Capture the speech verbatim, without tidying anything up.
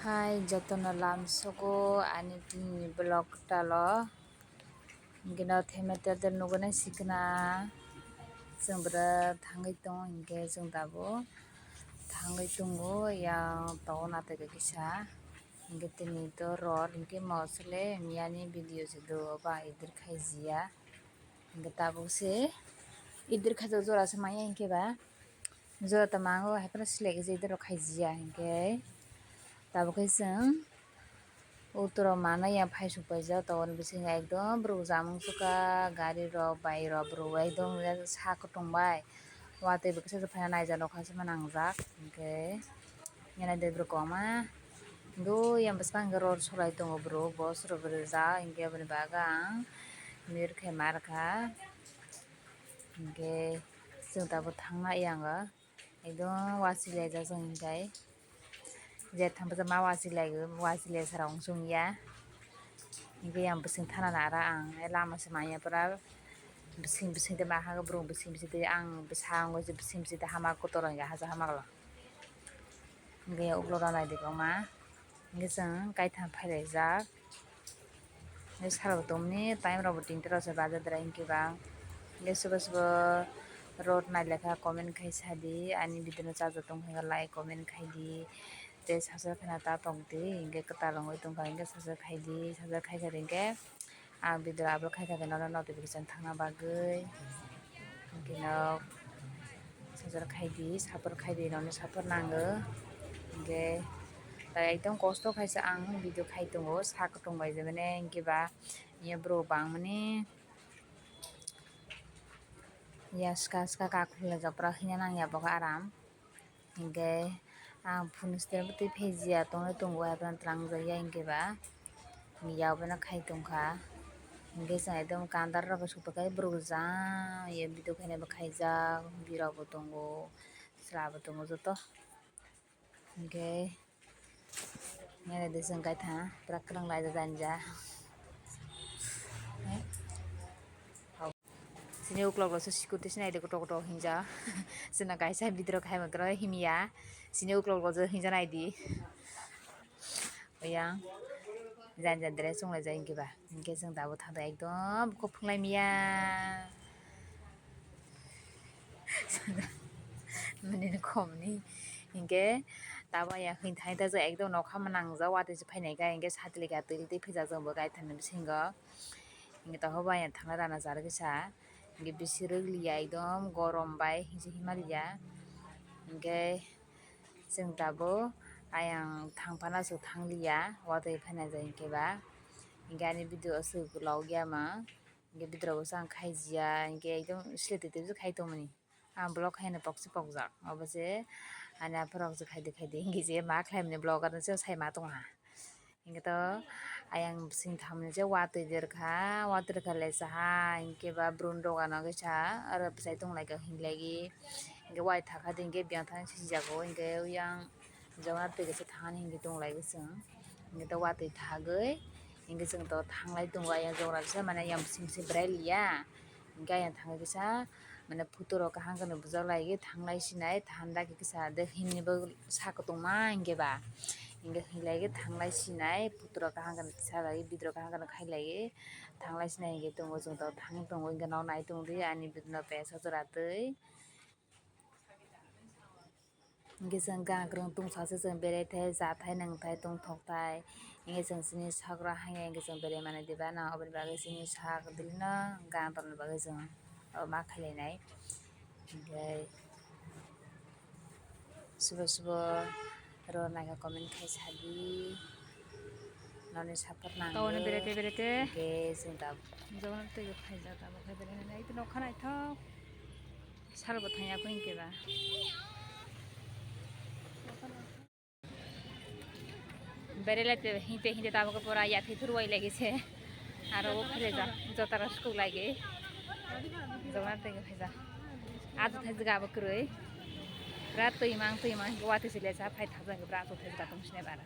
Hai jotono lamsogo ani tini vlog talo. Hingke no theme tete nugune sikna. Chwng bwrwi thangwi tongo hingke chwng tabuk thangwi tongo yang tongo naithotok kisa. Hingke tini to rot hingke mosole miyani video se do ba idir khaijiya. Hingke tabuk se idir khaijak jora se maya hingke ba. Jora tamo ang o hai phano selek je idirok khaijiya hinkhe tabuk khe chwng utro manwi ya phai suk paijak taboni bisingo ekdom borok jamung sukha gari rok bike rok borok ekdom sa kwtwng bai watwi bo kisa se phaina naijak nokha se ma nangjak hinkhe nini debri kwbangma dui yang bwskang rot solai tongo borok bus rok rijak hinkhe aboni bagwi ang mir khe ma rwkha. Hinkhe chwng tabuk thangna yango ekdom wachi laijak chwng hinkhe je thangpa ma wachi lai wachi lai sara ong chwng ya hinkhe yang bising thana nara ang lama se manya pura bising bising de ma ha borok bising bising de ang bwsa ongoi bising bising de hama kotor ongya haja hama glak hinkhe ukulok rw nai de kwbangma hinkhe chwng kaitham phai laijak. Salo tongni time rok bo tinta rok se bajadra hinkhe ba hinkhe sobo sobo rot nailekha comment khai sadi ani video no chajak tong khe like comment khai di tei subscribe khaina ta tong di hinkhe kwtal wngwi tongkha hinkhe subscribe khai di subscribe khai kha hinkhe ang video upload khai kha nono notification thangna bagwi. Hinkhe nok sajak khai di, sapor khai di, nokni sapor nango. Hinkhe tai ekdom kosto khaisa ang video khai tongo, sak tong bai je mane hinkhe ba ya borok bangmani ya ska ska kakhwlai jak pura hina nang ya bo khe aram. Hinkhe ang phunukhe tei phaijiya tongwi tongo, hai phano twlang jakya hinkhe ba ya bono khai tongkha. Hinkhe chwng ekdom counter rok sukha khe borok jang ye video khainai bo khaijak, birok bo tongo, chwla bo tongo joto. Hinkhe nini de chwng kaitha pura kwrwng laijak jani ja. Sini ukulok rok se security se naidi kotor kotor hinja. Sini kaisa bidrok hai mankhe himya. Sini ukulok rok je hinja naidi. Oyang. Jan jan dress chunglai jai hinkhe ba. Hinkhe chwng tabuk thangda ekdom bukhuk phunglai miya. Mani khomni. Hinkhe tabuk ya hin thai ta ekdom nokha ma nangjak watwi se phainai kha hinkhe satli kha twi twi phijak jang bo gai thani bisingo. Hinkhe tabuk bo ayang thangna rana jar kisa. Hinkhe bisi rwgliya ekdom gorom bai hinse himaliya. Hinkhe chwng tabuk ayang thangphano aswk thangliya watwi phaina jai hinkhe ba. Hinkhe ani video aswk logya ma. Hinkhe video rok bo chwng khaijiya hinkhe ekdom sle twi twi khai tongmani. Ang vlog haino pokchi pokjak obo se ani aphuru rok je khaidi khaidi hinkhe je ma khlaimani vlogger no se sai ma tongha. Hinkhe to ayang bising thamni je watwi derkha, watwi derkha le saha hinkhe ba brun dogano kisa aro bwsai tonglaikha hinlaiwi hinkhe waithakha de hinkhe biyang thani sijago hinkhe oyang jogna twi kaisa thani hinkhe tonglaio chwng hinkhe to watwi thagwi hinkhe chwng to thanglai tongo ayang jogna kisa mane ayang bising bising bwrai liya hinkhe ayang thangwi kisa. Mane photo rok kaham khe no bujak lai thanglai sinai thanda khe kisa de himni bo sa kwtwma hinkhe ba hinkhe hinlai khe thanglai sinai photo rok kaham khe no kisa lai video kaham khe no khailai thanglai sinai hinkhe tongo chwng tok thang tongo hinkhe nok nai tongdi ani video no pesa jora twi. Hinkhe chwng gangrwng tongsa se chwng berai thai, cha thai, nwng thai, tongthok thai. Hinkhe chwng chini sak rok hangya hinkhe chwng berai mani diba, nang oboni bagwi chini sak dili no gan tongna bagwi chwng abo ma khailai nai. Hinkhe subo subo rw naikha comment khai sadi. Noni support nango. Tawno berete berete. Hinkhe chwng tabuk. Jogna twi khaijak tabuk khe berete nai. Ito nokha naithok. Sal bo thangya kho hinkhe ba. Berelai te hinte hinte tamo ko pora ya thithur wai lagi se. Aro o khele ja jotara sukuk lagi. Jogna tengke phaija. Ajo thai jaga bo kwrwi. Bra twi mang twi mang watwi sile sa phai thajak bra ajo thai jaga tong sine bara.